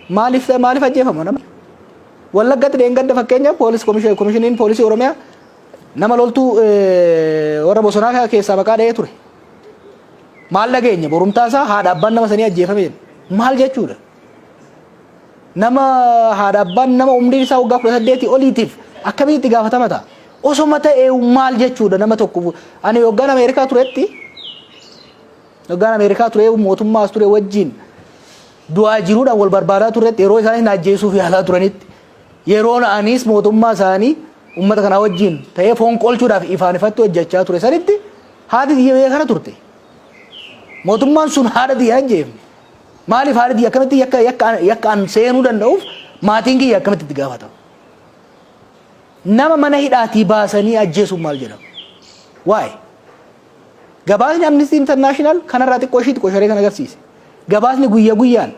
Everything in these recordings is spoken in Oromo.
Maaliif ajjeefama nama? Wallaggatti dheengadda fakkeenyaaf poolis komishiniin poolisii Oromiyaa nama loltuu warra bosonaa keessaa maqaa dha'ee ture. Maal dhageenya? Borumtaa isaa haadha abbaan nama sanii ajjeefame jedhe. Maal jechuudha? Nama haadha abbaan nama umriin isaa waggaa 18 oliitiif akkamitti itti gaafatama ta'a? Osoma ta'ee maal jechuudha? Nama tokko, ani waggaan Ameerikaa turetti, waggaan Ameerikaa ture, mootummaa as ture wajjin du'aa jiruudhaan wal barbaadaa turretti, yeroo isaanis na ajjeesuuf yaalaa turanitti, yeroo anis mootummaa isaanii uummata kanaa wajjin ta'ee foon qolchuudhaaf ifaan ifatti hojjechaa ture sanitti, haati tiyya biyya kana turte. Mootummaan sun haadha tiyya ajjeefne. Maaliif haadha tiyya akkamitti yakka an seenuu danda'uuf maatiin kiyya akkamitti itti gaafatama? Nama mana hidhaatii baasanii ajjeesuun maal jedhama? Waa'ee. Gabaasni Amnesty International kanarraa xiqqoo ishii xiqqoo sharee kan agarsiise. Gabaasni guyya guyyaan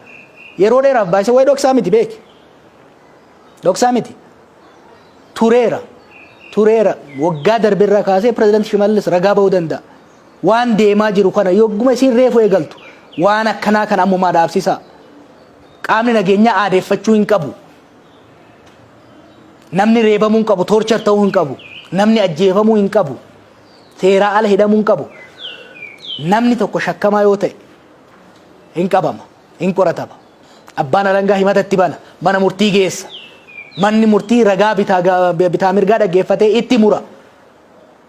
yeroo dheeraaf baay'isa waa'ee dhoksaa miti, beeki. Dhoksaa miti. Tureera. Tureera. Waggaa darbirraa kaasee Pireezidant Shimallis ragaa ba'uu danda'a. Waan deemaa jiru kana yogguma isiin reefu eegaltu, waan akkanaa kana ammumaa dhaabsisaa. Qaamni nageenyaa aadeeffachuu hin qabu. Namni reebamuu hin qabu, torture ta'uu hin qabu. Namni ajjeefamuu hin qabu. Seeraa ala hidhamuu hin qabu. Namni tokko shakkamaa yoo ta'e hin qabama, hin qoratama. Abbaan alangaa himata itti bana, mana murtii geessa. Manni murtii ragaa bitaa mirgaa dhaggeeffatee itti mura.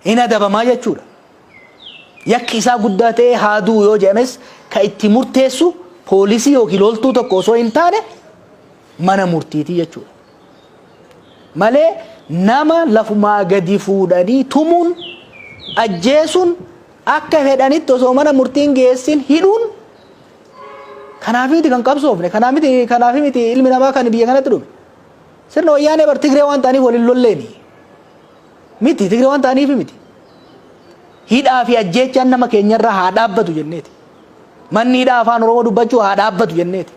Hin adabamaa jechuudha. Yakki isaa guddaa ta'ee haa du'u yoo jedhames, kan itti murteessu poolisii yookiin loltuu tokko osoo hin taane mana murtiitii jechuudha. Malee nama lafumaa gadi fuudhanii tumuun, ajjeesuun, akka fedhanitti osoo mana murtiin geessin hidhuun, kanaaf miti kan qabsoofne, kanaaf miti ilmi namaa kan biyya kanatti dhume. Sirna Wayyaanee bar Tigree waan ta'aniif waliin lolleeni. Miti, Tigree waan ta'aniif miti. Hidhaa fi ajjeechaan nama keenyarraa haa dhaabbatu jenneeti. Manni hidhaa afaan Oromoo dubbachuu haa dhaabbatu jenneeti.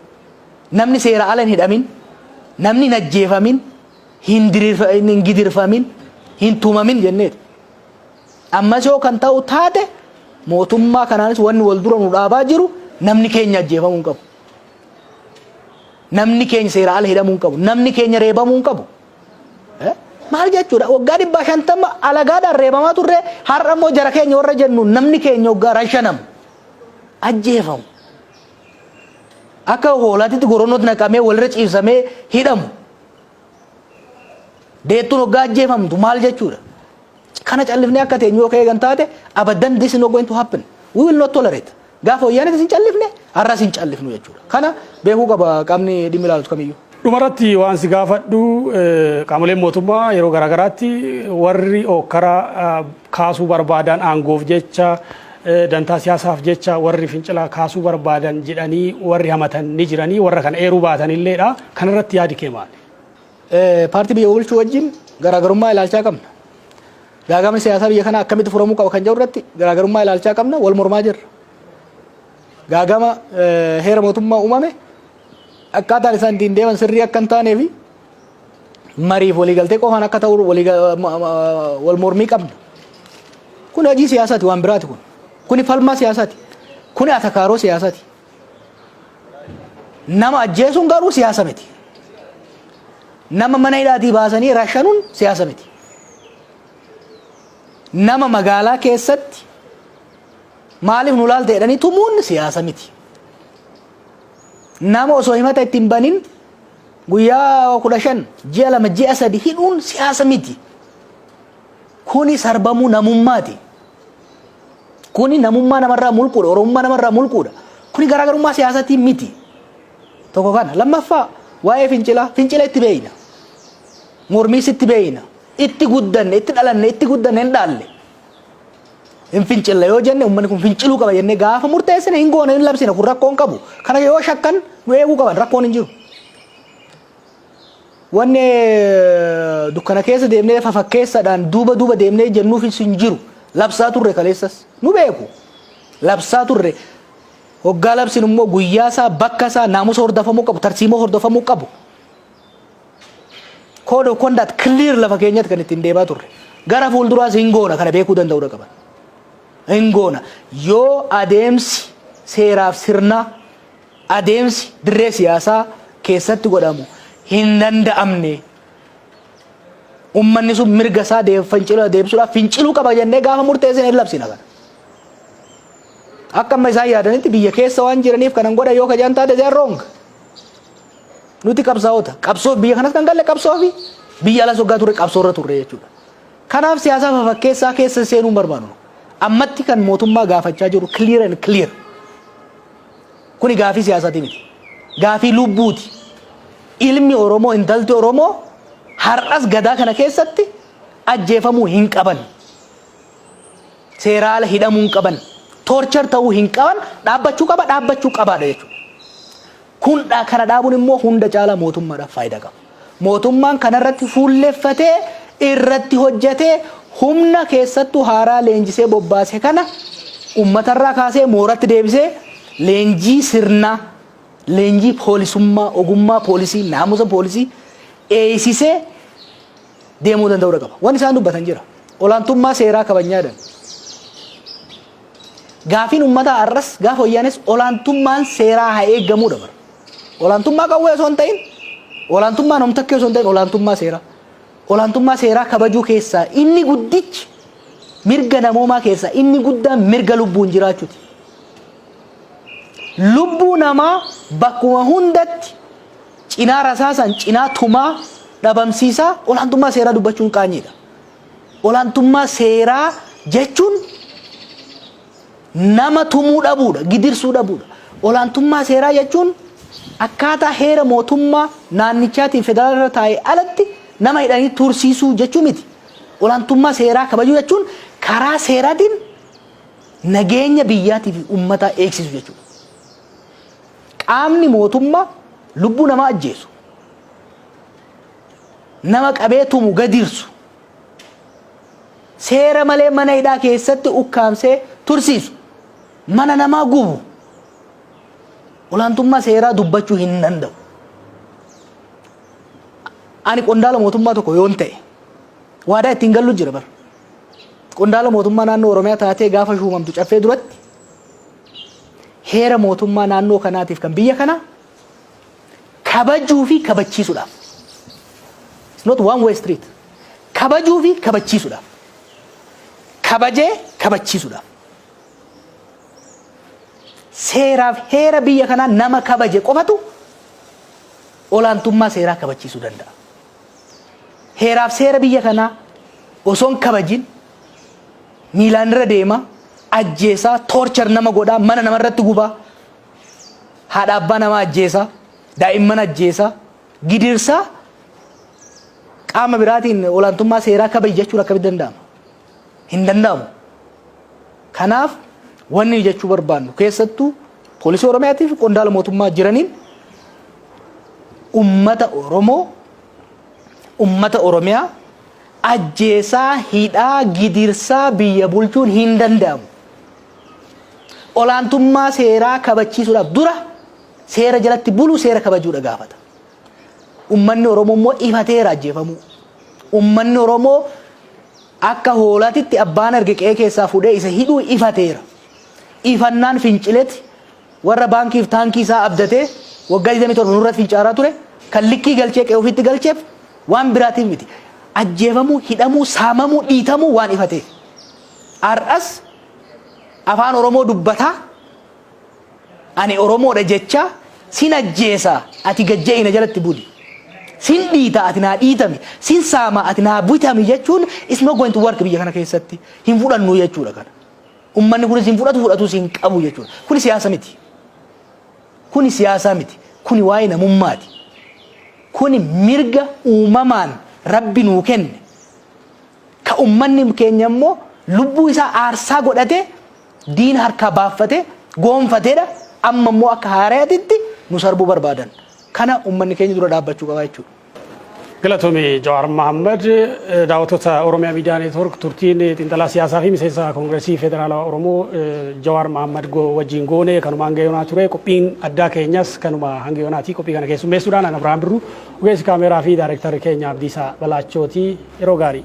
Namni seera ala hin hidhamin, namni hin ajjeefamin, hin gidirfamin, hin tumamin jenneeti. Ammas yoo kan ta'u taate, mootummaa kanaanis wanni wal dura nu dhaabaa jiru, namni keenya ajjeefamuu hin qabu. Namni keenya seera ala hidhamuu hin qabu. Namni keenya reebamuu hin qabu. Maal jechuudha? Waggaa 150 alagaadhaan reebamaa turre, har'a immoo jara keenya warra jennu namni keenya waggaa rashanamu, ajjeefamu. Akka hoolaatitti goronootti naqamee walirra ciibsamee hidhamu. Deettuun waggaa ajjeefamtu maal jechuudha? Kana callifnee akka teenyu yoo eegan taate, abadan, this is not going to happen. We will not tolerate. Gaafa Wayyaanitti hin callifne, har'as hin callifnu jechuudha. Kana beekuu qaba qaamni dhimmi ilaalutu kamiyyuu. Dhumarratti waan si gaafadhu, qaamoleen mootummaa yeroo garaagaraatti warri ookkara kaasuu barbaadan, aangoof jecha, dantaa siyaasaaf jecha warri fincila kaasuu barbaadan jedhanii warri hamatan ni jiranii, warra kana eeruu baatan illeedha. Kanarratti yaadi kee maali? Paartii biyya bulchuu wajjin garaagarummaa ilaalchaa qabna. Gaagamni siyaasaa biyya kanaa akkamitti furamuu qaba kan jedhu irratti garaagarummaa ilaalchaa qabna, wal mormaa jirra. Gaagama heera mootummaa uumame akkaataan isaan ittiin deeman sirrii akka hin taanee fi mariif waliigaltee qofaan akka ta'u wal mormii qabna. Kun hojii siyaasaati, waan biraati kun. Kuni falmaa siyaasaati. Kuni atakaaroo siyaasaati. Nama ajjeesuun garuu siyaasa miti. Nama mana hidhaatii baasanii rashanuun siyaasa miti. Nama magaalaa keessatti maaliif nu laalte jedhanii tumuun siyaasa miti. Nama osoo himata ittiin banin guyyaa 15, ji'a 2, ji'a 3 hidhuun siyaasa miti. Kuni sarbamuu namummaati. Kuni namummaa namarraa mulquudha. Oromummaa namarraa mulquudha. Kuni garaagarummaa siyaasatiin miti. Tokko kana. Lammaffaa, waa'ee fincilaa. Fincila itti beeyna. Mormiis itti beeyna. Itti guddanne, itti dhalanne, itti guddanne, hin dhaalle. Hin fincilla yoo jenne, uummanni kun finciluu qaba jennee gaafa murteessine, hin goone, hin labsina, kun rakkoon qabu. Kana yoo shakkan nu eeguu qaban, rakkoon hin jiru. Wanni dukkana keessa deemnee fafakkeessaadhaan duuba duuba deemnee jennuuf hin jiru. Labsaa turre kaleessas. Nu beeku. Labsaa turre. Hoggaa labsin immoo guyyaa isaa, bakka isaa, naamusa hordofamuu qabu, tarsiimoo hordofamuu qabu. Code of conduct clear lafa keenyatti kan ittiin deemaa turre. Gara fuulduraas hin goona, kana beekuu danda'uu qaban. Hin goona. Yoo adeemsi seeraaf sirnaa, adeemsi dirree siyaasaa keessatti keessatti godhamu hin danda'amne. Ummanni sun mirga isaa fincila deebisuudhaaf finciluu qaba jennee gaafa murteessine hin labsina kana. Akka amma isaan yaadanitti biyya keessa waan jiraniif kanan godha yoo kajaan taate, they are wrong. Nuti qabsaa'ota. Qabsoo biyya kanas kan galle qabsoo fi biyya alas waggaa turre qabsoo irra turre jechuudha. Kanaaf siyaasa fafakkeessaa keessa seenuu hin barbaadu. Ammatti kan mootummaa gaafachaa jiru clear and clear. Kuni gaafii siyaasaati miti. Gaafii lubbuuti. Ilmi Oromoo, intalti Oromoo har'as gadaa kana keessatti ajjeefamuu hin qaban. Seera ala hidhamuu hin qaban. Torture ta'uu hin qaban. Dhaabbachuu qaba, dhaabbachuu qabaadha jechuudha. Kun kana dhaabuun immoo hunda caalaa mootummaadhaaf faayidaa qaba. Mootummaan kanarratti fuulleffatee irratti hojjetee humna keessattuu haaraa leenjisee bobbaase kana uummatarraa kaasee mooratti deebisee leenjii sirnaa, leenjii poolisummaa, ogummaa poolisii, naamusa poolisii eeysisee deemuu danda'uu qaba. Wanni isaan dubbatan jira. Olaantummaa seeraa kabajnyaadhaan. Gaafiin uummataa har'as gaafa wayyaanes olaantummaan seeraa haa eeggamuudha bara. Olaantummaa qawwee osoo hin ta'in, olaantummaa namtakkee osoo hin ta'in, olaantummaa seeraa. Olaantummaa seeraa kabajuu keessaa inni guddichi, mirga namoomaa keessaa inni guddaan mirga lubbuun jiraachuuti. Lubbuu namaa bakkuma hundatti cinaa rasaasan, cinaa tumaa dhabamsiisaa olaantummaa seeraa dubbachuun qaanyiidha. Olaantummaa seeraa jechuun nama tumuu dhabuudha, gidirsuu dhabuudha. Olaantummaa seeraa jechuun akkaataa heera mootummaa naannichaatiin federaala irra taa'e alatti nama hidhanii tursiisuu jechuu miti. Olaantummaa seeraa kabajuu jechuun karaa seeraatiin nageenya biyyaatii fi uummataa eegsisu jechuudha. Qaamni mootummaa lubbuu namaa ajjeesu, nama qabee tumu, gadirsu, seera malee mana hidhaa keessatti ukkaamsee tursiisu, mana namaa gubu, olaantummaa seeraa dubbachuu hin danda'u. Ani qondaala mootummaa tokko yoon ta'e waadaa ittiin gallu jira bara. Qondaala mootummaa naannoo Oromiyaa taatee gaafa shuumamtu caffee duratti heera mootummaa naannoo kanaatiif kan biyya kanaa kabajuu fi kabachiisuudhaaf. It's not one way street. Kabajuu fi kabachiisuudhaaf. Kabajee kabachiisuudhaaf. Seeraaf heera biyya kanaa nama kabaje qofatu olaantummaa seeraa kabachiisuu danda'a. Heeraaf seera biyya kanaa osoo hin kabajin miilaan irra deema, ajjeesaa, torture nama godhaa, mana namarratti gubaa, haadha abbaa namaa ajjeesaa, daa'imman ajjeesaa, gidirsaa, qaama biraatiin olaantummaa seeraa kabaji jechuun akkamitti danda'ama? Hin danda'amu. Kanaaf wanni jechuu barbaannu keessattuu poolisii Oromiyaatiif qondaala mootummaa jiraniin, ummata Oromoo, ummata Oromiyaa ajjeesaa, hidhaa, gidirsaa biyya bulchuun hin danda'amu. Olaantummaa seeraa kabachiisuudhaaf dura seera jalatti buluu, seera kabajuudha gaafata. Ummanni Oromoo immoo ifateera ajjeefamuu. Ummanni Oromoo akka hoolaatitti abbaan arge qe'ee keessaa fuudhee isa hidhuu ifateera. Ifannaan fincileeti warra baankiif taankii isaa abdatee waggaa 27 nurratti fincaaraa ture kan likkii galchee qe'ee ofiitti galcheef waan biraatiif miti. Ajjeefamuu, hidhamuu, saamamuu, dhiitamuu waan ifateef. Har'as afaan Oromoo dubbataa, ani Oromoodha jecha, sin ajjeesa ati gajja'ina jalatti buli. Sin dhiita ati naa dhiitami, sin saama ati naa bitami jechuun is not going to work biyya kana keessatti. Hin fudhannu jechuudha kana. Ummanni kunis hin fudhatu, fudhatus hin qabu jechuudha. Kuni siyaasa miti. Kuni siyaasaa miti. Kuni waa'ee namummaati. Kuni mirga uumamaan Rabbi nuu kenne. Ka ummanni keenya immoo lubbuu isaa aarsaa godhatee diina harkaa baaffatee goonfateedha. Amma immoo akka haaraatitti nu sarbuu barbaadan. Kana ummanni keenya dura dhaabbachuu qaba jechuudha. Galatoomii Jawaar Mahammad. Daawwattoota Oromiyaa Miidiyaa Neetwoork, turtiin xiinxalaa siyaasaa fi miseensa Koongireesii Federaalawaa Oromoo Jawaar Mahammad wajjin goone kanuma hanga yoonaa ture. Qophiin addaa keenyas kanuma hanga yoonaatii. Qophii kana keessummeessuudhaan an Abiraam Birruu, ogeessi kaameeraa fi daayirektarri keenya Abdiisaa Balaachooti. Yeroo gaarii.